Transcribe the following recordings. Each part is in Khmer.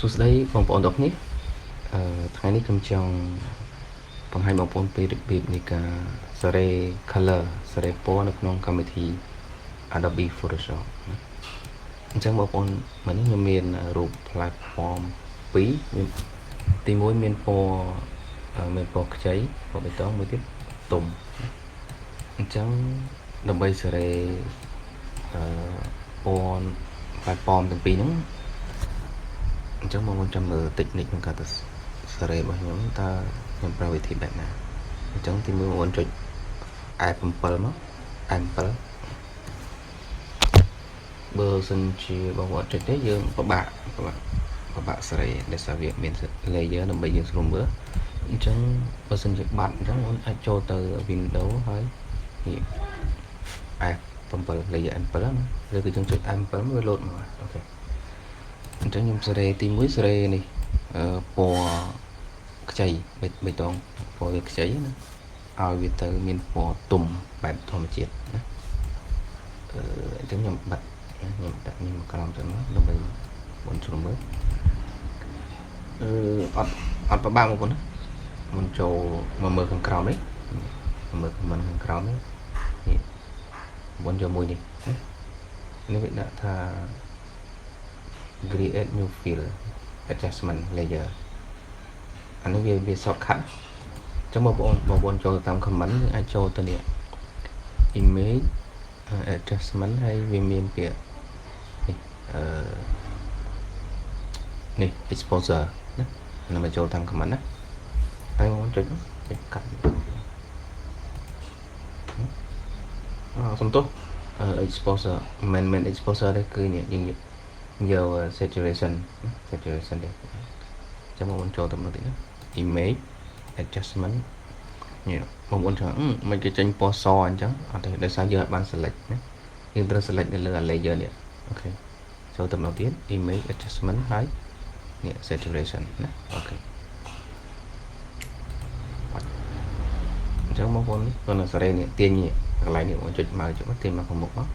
សួស្តីបងប្អូនទាំងគ្នាអឺថ្ងៃនេះខ្ញុំចង់បង្ហាញបងប្អូនពីរបៀបនៃការសារ៉េ color សារ៉េពណ៌នៅក្នុងកម្មវិធី Adobe Photoshop ណាអញ្ចឹងបងប្អូនមកនេះខ្ញុំមានរូប platform 2មានទី1មានពណ៌មានពណ៌ខ្ចីពណ៌បៃតងមួយទៀតទុំអញ្ចឹងដើម្បីសារ៉េអឺពណ៌ platform ទាំងពីរហ្នឹងអញ្ចឹងបងប្អូនចាំមើល technique ក្នុងការទៅសារ៉េរបស់ខ្ញុំតើខ្ញុំប្រើវិធីបែបណាអញ្ចឹងទីមួយបងប្អូនចុច F7 មក F7 បើសិនជាបងប្អូនចុចទេយើងពិបាកពិបាកពិបាកសារ៉េដោយសារវាមាន layer ដើម្បីយើងស្រួលមើលអញ្ចឹងបើសិនជាបាត់អញ្ចឹងបងប្អូនអាចចូលទៅ window ហើយនេះ F7 layer F7 ណាឬក៏យើងចុច F7 វាលោតមក OK អញ្ចឹងខ្ញុំសារ៉េទី1សារ៉េនេះអឺពណ៌ខ្ចីបៃតងពណ៌វាខ្ចីណាឲ្យវាទៅមានពណ៌ទុំបែបធម្មជាតិណាអឺអញ្ចឹងខ្ញុំបាត់ខ្ញុំដាក់នេះមកក្រោមទៅមកដើម្បីបងស្រួលមើលអឺអត់អត់ប្របាក់មកបងណាមុនចូលមកមើលខាងក្រោមនេះមកមើល command ខាងក្រោមនេះនេះមុនយកមួយនេះណានេះវាដាក់ថា create new fill adjustment layer អានេះវាវា shortcut ចឹងបងប្អូនបងប្អូនចូលតាម command យើងអាចចូលទៅនេះ image adjustment ហើយវាមានពាក្យនេះអឺនេះ exposure ណានឹងមកចូលតាម command ណាហើយបងប្អូនចុចចុចកាត់អសំទោស exposure មិនមែន exposure ទេគឺនេះយើងយក saturation saturation ទេចាំបងប្អូនចូលទៅមើលតិចណា image adjustment នេះបងប្អូនចង់មិនគេចេញពណ៌សអញ្ចឹងអត់ទេដោយសារយើងអត់បាន select ណាយើងត្រូវ select នៅលើ layer នេះ OK ចូលទៅម្ដងទៀត image adjustment ហើយនេះ saturation ណា OK អញ្ចឹងបងប្អូននេះគាត់នៅសារ៉េនេះទាញនេះកន្លែងនេះបងចុចមកចុចមកទាញមកខាងមុខមក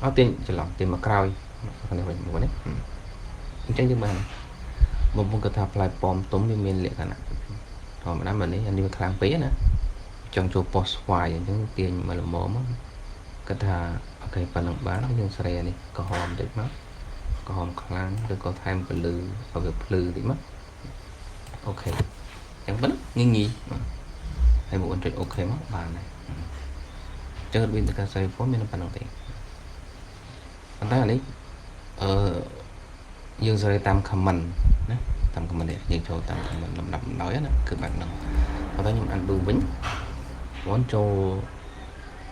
អត់ទាញច្រឡំទាញមកក្រោយនេះវិញមួយនេះអញ្ចឹងយើងបានបងប្អូនគាត់ថាផ្លែប៉ោមទុំវាមានលក្ខណៈធម្មតាមកនេះអានេះវាខ្លាំងពេកណាចង់ចូលពណ៌ស្វាយអញ្ចឹងទាញមកល្មមមកគាត់ថា OK ប៉ុណ្ណឹងបានយើងស្រែនេះក្រហមតិចមកក្រហមខ្លាំងឬក៏ថែមពលឺឲ្យវាភ្លឺតិចមក OK អញ្ចឹងប៉ុណ្ណឹងងាយងាយហើយបងប្អូនចុច OK មកបានហើយអញ្ចឹងរបៀបនៃការសេពណ៌មានប៉ុណ្ណឹងទេប៉ុន្តែអានេះអឺយើងសេរីតាម command ណាតាម command នេះយើងចូលតាម command លំដាប់លំដោយណាគឺបែបហ្នឹងប៉ុន្តែខ្ញុំ undo វិញបងចូល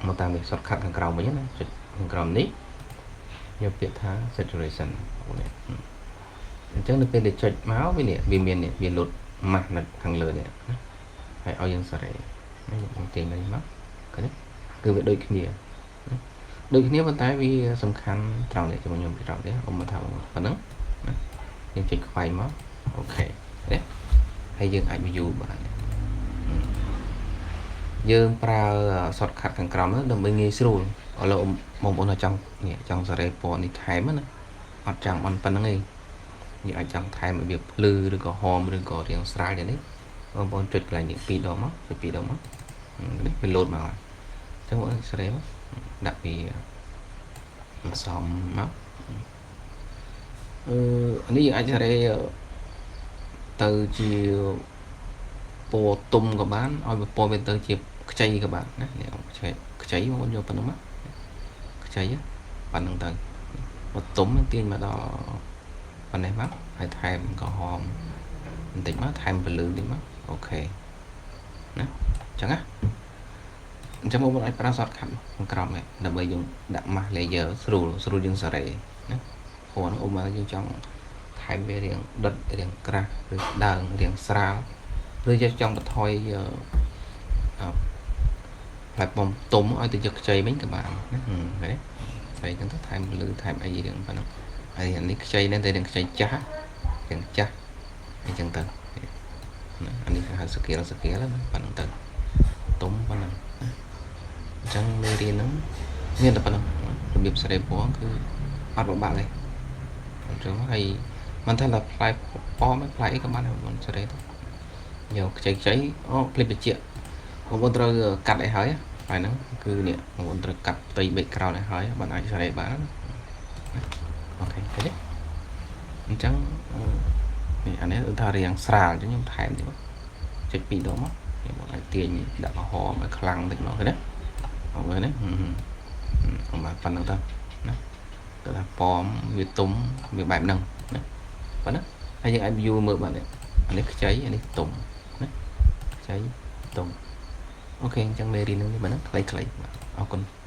មកតាមនេះ shortcut ខាងក្រោមវិញណាចុចខាងក្រោមនេះយកពាក្យថា saturation បងនេះអញ្ចឹងនៅពេលដែលចុចមកវានេះវាមាននេះវាលុតម៉ាស់នៅខាងលើនេះណាហើយឲ្យយើងសារ៉េខ្ញុំទាញមកនេះមកឃើញទេគឺវាដូចគ្នាណាដូចគ្នាប៉ុន្តែវាសំខាន់ត្រង់នេះជាមួយខ្ញុំត្រង់នេះអ៊ំមកថាប៉ុណ្ណឹងណាយើងចុចខ្វែងមក OK ទេហើយយើងអាច view បានយើងប្រើ shortcut ខាងក្រោមហ្នឹងដើម្បីងាយស្រួលឥឡូវបងប្អូនចង់នេះចង់សារ៉េពណ៌នេះថែមណាអត់ចង់អន់ប៉ុណ្្នឹងទេយើងអាចចង់ថែមឲ្យវាភ្លឺឬក៏ហមឬក៏រាងស្រាលយ៉ាងនេះបងប្អូនចុចកន្លែងនេះពីរដងមកចុចពីរដងមកនេះវាលោតមកហើយអញ្ចឹងបងប្អូនសារ៉េមកដាក់ពីសំមកអឺអានេះយើងអាចសារ៉េទៅជាពណ៌ទុំក៏បានឲ្យពណ៌វាទៅជាខ្ចីក៏បានណានេះខ្ចីខ្ចីបងប្អូនយកប៉ុណ្្នឹងមកខ្ចីប៉ុណ្្នឹងទៅបើទុំទាញមកដល់ប៉ុណ្ណេះមកហើយថែមក្រហមបន្តិចមកថែមពលឺបន្តិចមក OK ណាអញ្ចឹងណាអញ្ចឹងបងប្អូនអាចប្រើ shortcut ខាងក្រោមនេះដើម្បីយើងដាក់ mask layer ស្រួលស្រួលយើងសារ៉េណាព្រោះហ្នឹងអ៊ំមកយើងចង់ថែមវារាងដិតរាងក្រាស់ឬដើងរាងស្រាលឬយើងចង់បន្ថយអឺផ្លែបំទុំឲ្យទៅយកខ្ចីវិញក៏បានណាឃើញទេស្អីចឹងទៅថែមពលឺថែមអីរៀងប៉ុណ្ណឹងហើយអានេះខ្ចីនេះតែរៀងខ្ចីចាស់រៀងចាស់អញ្ចឹងទៅណាអានេះគេហៅ scale scale ណាប៉ុណ្ណឹងទៅទុំប៉ុណ្ណឹងអញ្ចឹងមេរៀនហ្នឹងមានតែប៉ុណ្ណឹងរបៀបសេរីពណ៌គឺអត់ពិបាកទេអញ្ចឹងហើយ មិនថាផ្លែប៉មផ្លែអីក៏បានដែរបងប្អូនសេរីទៅយកខ្ចីខ្ចីអូភ្លេចបញ្ជាក់បងប្អូនត្រូវកាត់ឲ្យហើយហើយហ្នឹងគឺនេះបងប្អូនត្រូវកាត់ផ្ទៃ background ឲ្យហើយបានអាចសេរីបានណាOK ឃើញទេអញ្ចឹងនេះអានេះគឺថារាងស្រាលអញ្ចឹងខ្ញុំថែមទៀតមកចុចពីរដងមកខ្ញុំបងអាចទាញដាក់ក្រហមឲ្យខ្លាំងតិចមកឃើញទេអូឃើញទេអមប៉ុណ្្នឹងទៅណាគេថាប៉មវាទុំវាបែបហ្នឹងណាប៉ុណ្ណាហើយយើងអាច view មើលបាននេះអានេះខ្ចីអានេះទុំណាខ្ចីទុំOK អញ្ចឹងមេរៀននេះប៉ុណ្ណឹងខ្លីៗបាទអរគុណ។